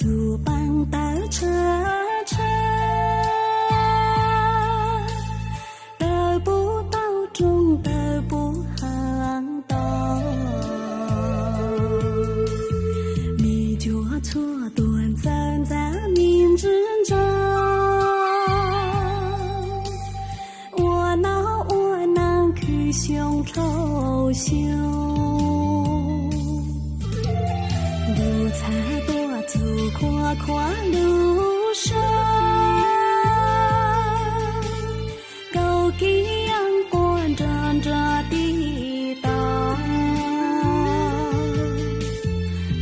Tus paab tawv tshawv tshawv, tawv puv tau rooj, tawv puv hav tau. Mej cuag txhua tuag ntxawm ntxav mej ntswg ntsaug, ua noj ua neeg khwv xyoo dlhau xyoo. Ntuj txhab tuaj txug khuam khuam lub sab, kaum kib yeeb quaj nrov nrov tiv tauv.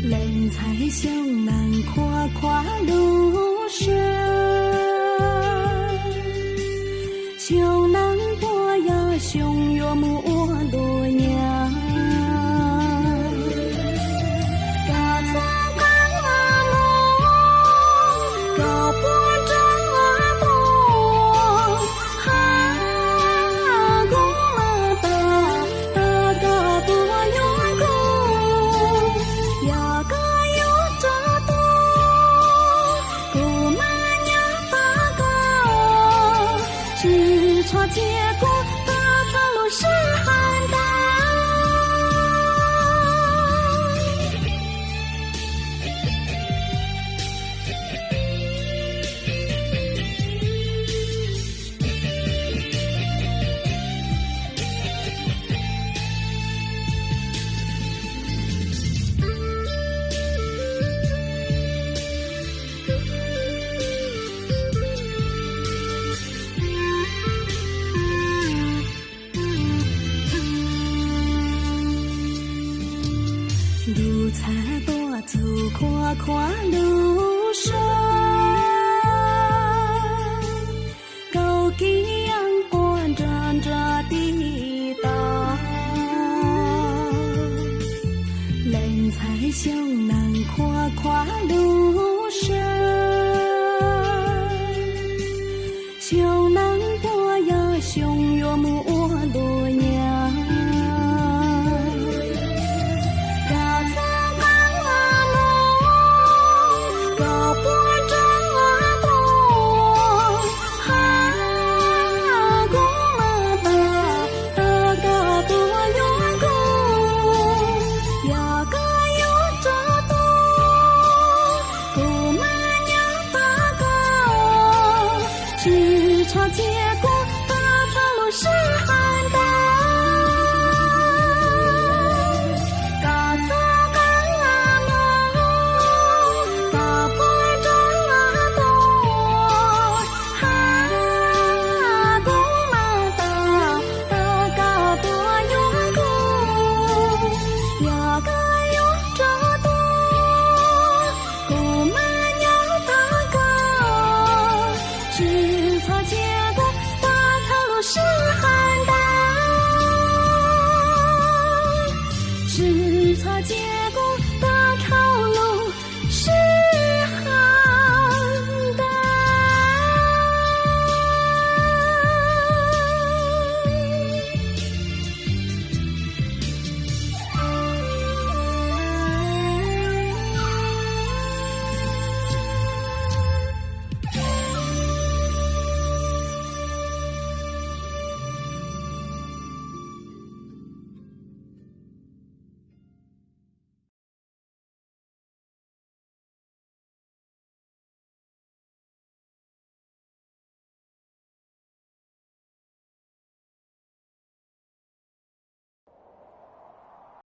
Leej ntxhais xyoo neeg khuam khuam lub sab, xyoo neeg puas yog xyoo yuav mus ua ntuas nyab. Koj txhob nqaag mus, koj puas nrog tuaj, hab kuv mas tas, koj puas yuav kuv. Yog koj yuav rov tuaj, kuv mas nyob tos koj, tsis txhob cia kuv tag tag lub sij hawm ntawd. Ntuj txhab tuaj txug khuam khuam lub sab, kaum kib yeeb quaj nrov nrov tiv tauv. Leej ntxhais xyoo neeg khuam khuam lub sab, xyoo neeg puas yog xyoo yuav mus ua ntuas nyab. Koj txhob nqaag mus, koj puas nrog tuaj, hab kuv mas tas, koj puas yuav kuv. Yog koj yuav rov tuaj, kuv mas nyob tos koj, tsis txhob cia kuv tag tag lub sij hawm